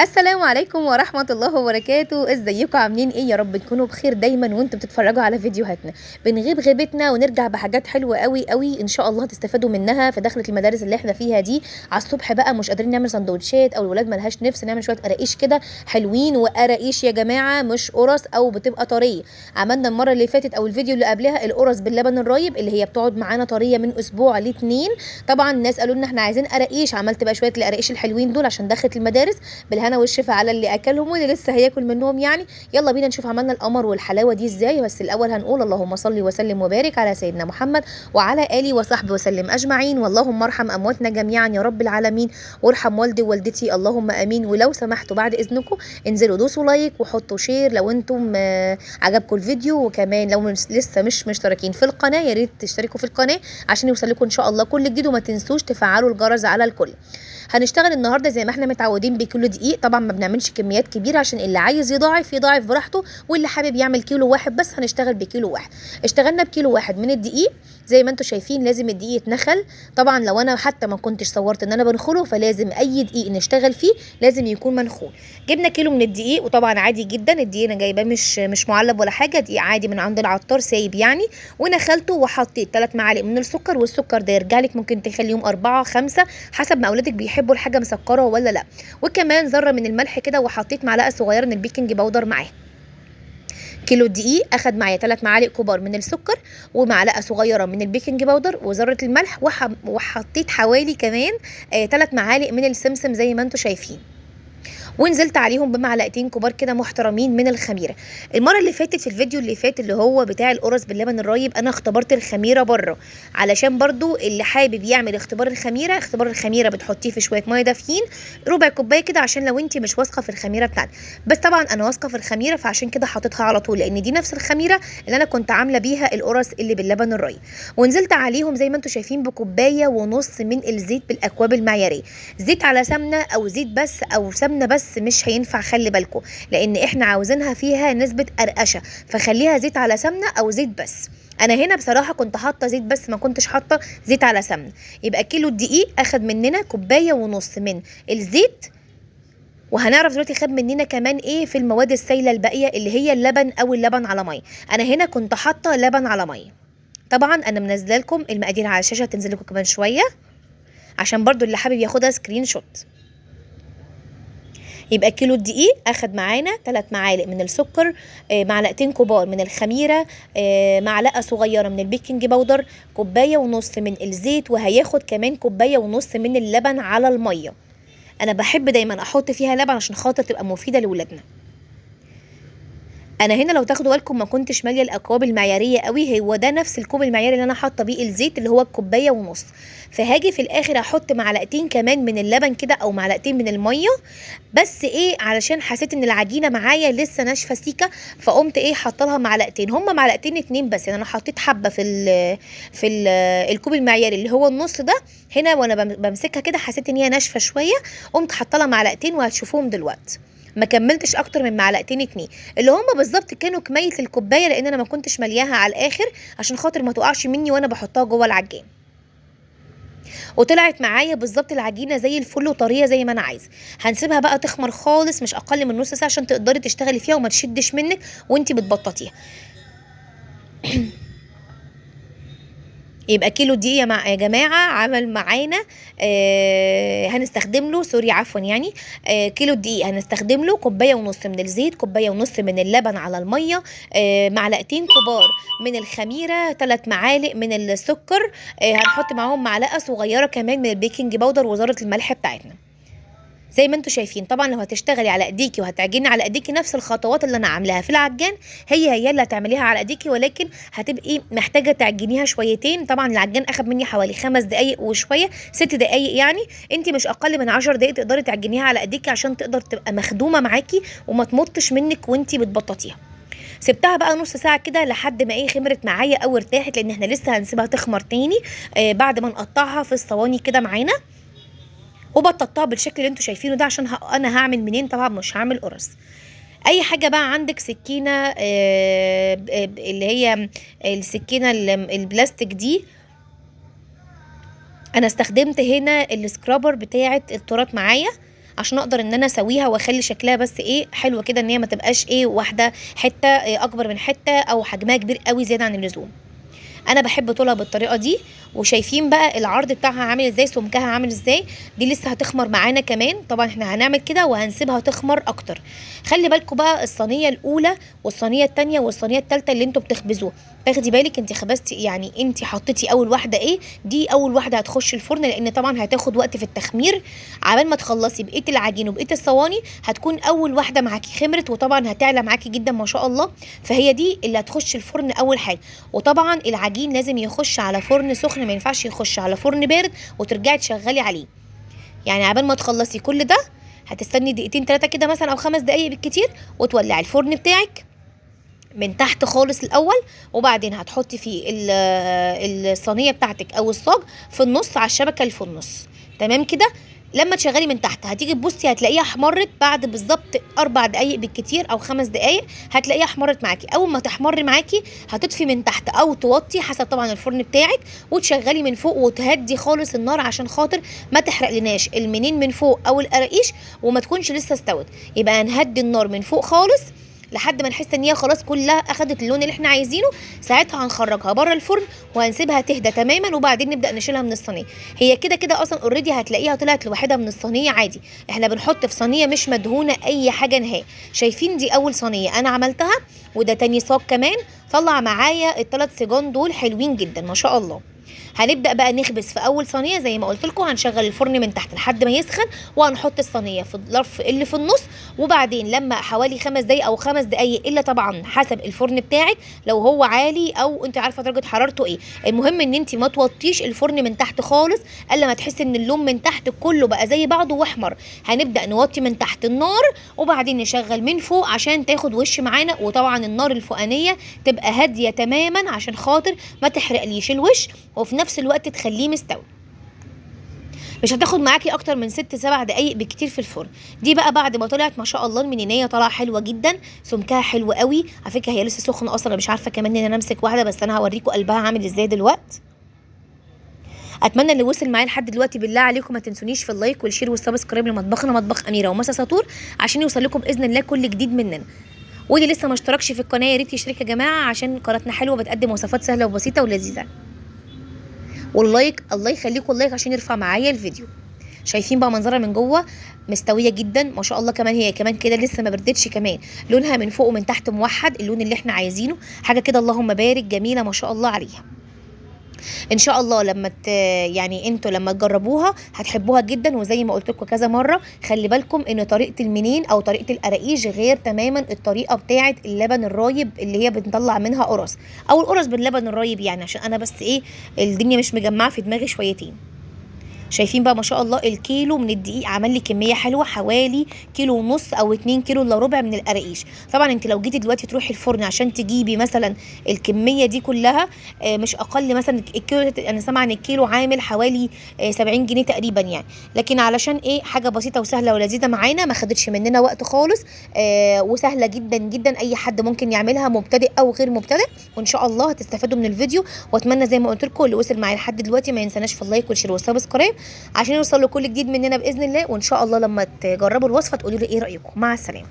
السلام عليكم ورحمة الله وبركاته. ازيكم عاملين ايه؟ يا رب تكونوا بخير دايما وانتم بتتفرجوا على فيديوهاتنا. بنغيب غيبتنا ونرجع بحاجات حلوة قوي قوي ان شاء الله تستفادوا منها في دخلة المدارس اللي احنا فيها دي. على الصبح بقى مش قادرين نعمل سندوتشات او الولاد ملهاش نفس، نعمل شوية قراقيش كده حلوين. وقراقيش يا جماعة مش قرص او بتبقى طرية. عملنا المرة اللي فاتت او الفيديو اللي قبلها القرص باللبن الرايب اللي هي بتقعد معانا طرية من اسبوع لاتنين. طبعا الناس قالوا لنا احنا عايزين قراقيش، عملت بقى شوية القراقيش الحلوين دول عشان دخلت المدارس بالهنا والشفا على اللي اكلهم واللي لسه هياكل منهم. يعني يلا بينا نشوف عملنا القمر والحلاوه دي ازاي. بس الاول هنقول اللهم صل وسلم وبارك على سيدنا محمد وعلى اله وصحبه وسلم اجمعين، واللهم ارحم امواتنا جميعا يا رب العالمين، وارحم والدي ووالدتي اللهم امين. ولو سمحتوا بعد اذنكم انزلوا دوسوا like وحطوا share لو انتم عجبكم الفيديو، وكمان لو لسه مش مشتركين في القناة يا ريت تشتركوا في القناة عشان يوصل لكم ان شاء الله كل جديد، وما تنسوش تفعلوا الجرس على الكل. هنشتغل النهارده زي ما احنا متعودين بكيلو دقيق. طبعا ما بنعملش كميات كبيرة عشان اللي عايز يضاعف يضاعف براحته، واللي حابب يعمل كيلو واحد بس هنشتغل بكيلو واحد. اشتغلنا بكيلو واحد من الدقيق زي ما انتم شايفين. لازم الدقيق يتنخل. طبعا لو انا حتى ما كنتش صورت ان انا بنخله، فلازم اي دقيق نشتغل فيه لازم يكون منخول. جبنا كيلو من الدقيق، وطبعا عادي جدا الدقيق انا جايباه مش معلب ولا حاجة، دقيق عادي من عند العطار سايب يعني. ونخلته وحطيت 3 معالق من السكر، والسكر ده يرجع لك ممكن تخليهم 4 5 حسب ما اولادك بيحبوا الحاجة مسكره ولا لا. وكمان ذره من الملح كده، وحطيت معلقه صغيرة من ال baking powder معاه. كيلو دقيق اخد معايا 3 معالق كبار من السكر، ومعلقة صغيرة من ال baking powder، وذره الملح، وحطيت حوالي كمان 3 معالق من السمسم زي ما انتم شايفين. ونزلت عليهم بمعلقتين كبار كده محترمين من الخميره. المرة اللي فاتت في الفيديو اللي فات اللي هو بتاع القرص باللبن الرايب انا اختبرت الخميره بره، علشان برضو اللي حابب يعمل اختبار الخميره، اختبار الخميره بتحطيه في شوية مية دافيين ربع كوباية كده، عشان لو انت مش واثقة في الخميره بتاعتك. بس طبعا انا واثقة في الخميره فعشان كده حطيتها على طول، لان دي نفس الخميره اللي انا كنت عامله بيها القرص اللي باللبن الرايب. ونزلت عليهم زي ما انتم شايفين بكوبايه ونص من الزيت بالاكواب المعياريه. زيت على سمنه او زيت بس او سمنه بس مش هينفع، خلي بالكم، لان احنا عاوزينها فيها نسبه قرقشه، فخليها زيت على سمنه او زيت بس. انا هنا بصراحة كنت حاطه زيت بس، ما كنتش حاطه زيت على سمنه. يبقى كيلو الدقيق اخد مننا كوباية ونص من الزيت، وهنعرف دلوقتي خد مننا كمان ايه في المواد السائلة الباقية اللي هي اللبن او اللبن على مية. انا هنا كنت حاطه لبن على مية. طبعا انا منزله لكم المقادير على الشاشة، هتنزل لكم كمان شوية عشان برضو اللي حابب ياخدها screenshot. يبقى كيلو الدقيق اخد معانا 3 معالق من السكر، معلقتين كبار من الخميره، معلقه صغيرة من ال baking powder، كوباية ونص من الزيت، وهياخد كمان كوباية ونص من اللبن على المية. انا بحب دايما احط فيها لبن عشان خاطر تبقى مفيدة لولادنا. انا هنا لو تاخدوا بالكم ما كنتش ماليه الاكواب المعياريه قوي، هو ده نفس الكوب المعياري اللي انا حاطه بيه الزيت اللي هو الكوباية ونص. فهاجي في الاخر احط معلقتين كمان من اللبن كده او معلقتين من المية، بس ايه علشان حسيت ان العجينة معايا لسه ناشفة سيكه، فقمت ايه حاطه لها معلقتين، هما معلقتين 2 بس. يعني انا حطيت حبه في ال الكوب المعياري اللي هو النص ده هنا، وانا بمسكها كده حسيت ان هي ناشفة شوية، قمت حاطه لها معلقتين وهتشوفوهم دلوقتي. ما كملتش اكتر من معلقتين 2 اللي هما بالظبط كانوا كمية الكوباية، لان انا ما كنتش ملياها على الاخر عشان خاطر ما تقعش مني وانا بحطها جوه العجين. وطلعت معايا بالظبط العجينة زي الفل وطريه زي ما انا عايزه. هنسيبها بقى تخمر خالص مش اقل من نص ساعة عشان تقدري تشتغلي فيها وما تشدش منك وانتي بتبططيها. يبقى كيلو دقيق يا جماعة عمل معانا هنستخدم له sorry عفوا يعني كيلو دقيق هنستخدم له كوباية ونص من الزيت، كوباية ونص من اللبن على المية، معلقتين كبار من الخميره، 3 معالق من السكر، هنحط معاهم معلقه صغيرة كمان من ال baking powder وذره الملح بتاعتنا زي ما انتم شايفين. طبعا لو هتشتغلي على ايديكي وهتعجني على ايديكي نفس الخطوات اللي انا عاملاها في العجان هي اللي هتعمليها على ايديكي، ولكن هتبقي محتاجه تعجنيها شويتين. طبعا العجان اخد مني حوالي 5 دقائق وشوية، 6 دقائق يعني، انت مش اقل من 10 دقائق تقدري تعجنيها على ايديكي عشان تقدر تبقى مخدومة معاكي وما تمطش منك وانت بتبططيها. سبتها بقى نص ساعة كده لحد ما ايه خمرت معايا او ارتاحت، لان احنا لسه هنسيبها تخمر تاني بعد ما نقطعها في الصواني كده معانا. وبططتها بالشكل اللي انتوا شايفينه ده عشان انا هعمل منين؟ طبعا مش هعمل قرص. اي حاجة بقى عندك سكينة اللي هي السكينة البلاستيك دي، انا استخدمت هنا ال scraper بتاعه التورت معايا عشان اقدر ان انا اسويها واخلي شكلها بس ايه حلو كده، ان هي ما تبقاش ايه واحدة حتة إيه اكبر من حتة او حجمها كبير قوي زيادة عن اللزوم. انا بحب طولها بالطريقة دي. وشايفين بقى العرض بتاعها عامل ازاي، سمكها عامل ازاي. دي لسه هتخمر معانا كمان، طبعا احنا هنعمل كده وهنسيبها تخمر اكتر. خلي بالكم بقى الصينية الاولى والصينيه الثانية والصينيه الثالثة اللي انتوا بتخبزوها، تاخدي بالك انت خبزتي يعني انت حطيتي اول واحدة ايه، دي اول واحدة هتخش الفرن، لان طبعا هتاخد وقت في التخمير عبال ما تخلصي بقية العجين وبقية الصواني، هتكون اول واحدة معاكي خمرت، وطبعا هتعلى معاكي جدا ما شاء الله. فهي دي اللي هتخش الفرن اول حاجة. وطبعا العجين لازم يخش على فرن سخن، ما ينفعش يخش على فرن بارد وترجعي تشغلي عليه. يعني عبال ما تخلصي كل ده هتستني دقيقتين 3 كده مثلا او 5 دقايق بالكتير، وتولعي الفرن بتاعك من تحت خالص الاول، وبعدين هتحطي فيه الصينية بتاعتك او الصاج في النص على الشبكة اللي في النص. تمام كده. لما تشغلي من تحت هتيجي تبصي هتلاقيها احمرت بعد بالظبط 4 دقايق بالكتير او 5 دقايق، هتلاقيها احمرت معاكي. اول ما تحمر معاكي هتطفي من تحت او توطي حسب طبعا الفرن بتاعك، وتشغلي من فوق وتهدي خالص النار عشان خاطر ما تحرق لناش المنين من فوق او القراقيش وما تكونش لسه استوت. يبقى هنهدي النار من فوق خالص لحد ما نحس ان هي خلاص كلها اخدت اللون اللي احنا عايزينه. ساعتها هنخرجها بره الفرن وهنسيبها تهدى تماما، وبعدين نبدا نشيلها من الصينية. هي كده كده اصلا already هتلاقيها طلعت لوحدها من الصينية عادي. احنا بنحط في صينية مش مدهونه اي حاجة نهائي. شايفين دي اول صينية انا عملتها، وده تاني صاج كمان طلع معايا ال3 صيجان دول حلوين جدا ما شاء الله. هنبدا بقى نخبز في اول صينية زي ما قلت لكم، هنشغل الفرن من تحت لحد ما يسخن، وهنحط الصينية في الظرف اللي في النص، وبعدين لما حوالي 5 دقايق او 5 دقايق الا طبعا حسب الفرن بتاعك لو هو عالي او انت عارفه درجه حرارته ايه. المهم ان انت ما توطيش الفرن من تحت خالص الا ما تحسي ان اللون من تحت كله بقى زي بعضه واحمر. هنبدا نوطي من تحت النار وبعدين نشغل من فوق عشان تاخد وش معانا، وطبعا النار الفوقانيه تبقى هادية تماما عشان خاطر ما تحرقليش الوش، وفي نفس الوقت تخليه مستوي. مش هتاخد معاكي اكتر من 6 7 دقايق بالكتير في الفرن. دي بقى بعد ما طلعت ما شاء الله المنينيه طالعه حلوة جدا، سمكها حلو قوي. على فكرة هي لسه سخنة اصلا، مش عارفه كمان ان انا امسك واحدة، بس انا هوريكم قلبها عامل ازاي دلوقتي. اتمنى اللي وصل معايا لحد دلوقتي بالله عليكم ما تنسونيش في ال like وال share وال subscribe لمطبخنا مطبخ اميره ومسا ساطور عشان يوصل لكم باذن الله كل جديد مننا. واللي لسه ما اشتركش في القناة يا ريت يشترك يا جماعة، عشان قناتنا حلوة بتقدم وصفات سهلة وبسيطة ولذيذه. وال like الله يخليكم ال like عشان يرفع معايا الفيديو. شايفين بقى منظرها من جوه مستوية جدا ما شاء الله، كمان هي كمان كده لسه ما بردتش، كمان لونها من فوق ومن تحت موحد اللون اللي احنا عايزينه، حاجة كده اللهم بارك جميلة ما شاء الله عليها. ان شاء الله لما يعني انتوا لما تجربوها هتحبوها جدا. وزي ما قلت لكم كذا مرة خلي بالكم ان طريقه المنين او طريقه القراقيش غير تماما الطريقة بتاعه اللبن الرايب اللي هي بنطلع منها قرص او القرص باللبن الرايب، يعني عشان انا بس ايه الدنيا مش مجمعة في دماغي شويتين. شايفين بقى ما شاء الله الكيلو من الدقيق عمل لي كمية حلوة حوالي 1.5 كيلو او 2 كيلو الا ربع من القراقيش. طبعا انت لو جيتي دلوقتي تروحي الفرن عشان تجيبي مثلا الكمية دي كلها مش اقل مثلا الكيلو، انا سامعه ان الكيلو عامل حوالي 70 جنيه تقريبا يعني، لكن علشان ايه حاجة بسيطة وسهلة ولذيذه معانا ما خدتش مننا وقت خالص، وسهلة جدا جدا، اي حد ممكن يعملها مبتدئ او غير مبتدئ. وان شاء الله هتستفادوا من الفيديو، واتمنى زي ما قلت لكم اللي وصل معايا لحد دلوقتي ما ينساناش في ال like وال share وال subscribe عشان يوصل لكل جديد مننا باذن الله. وان شاء الله لما تجربوا الوصفة تقولوا لي ايه رايكم. مع السلامة.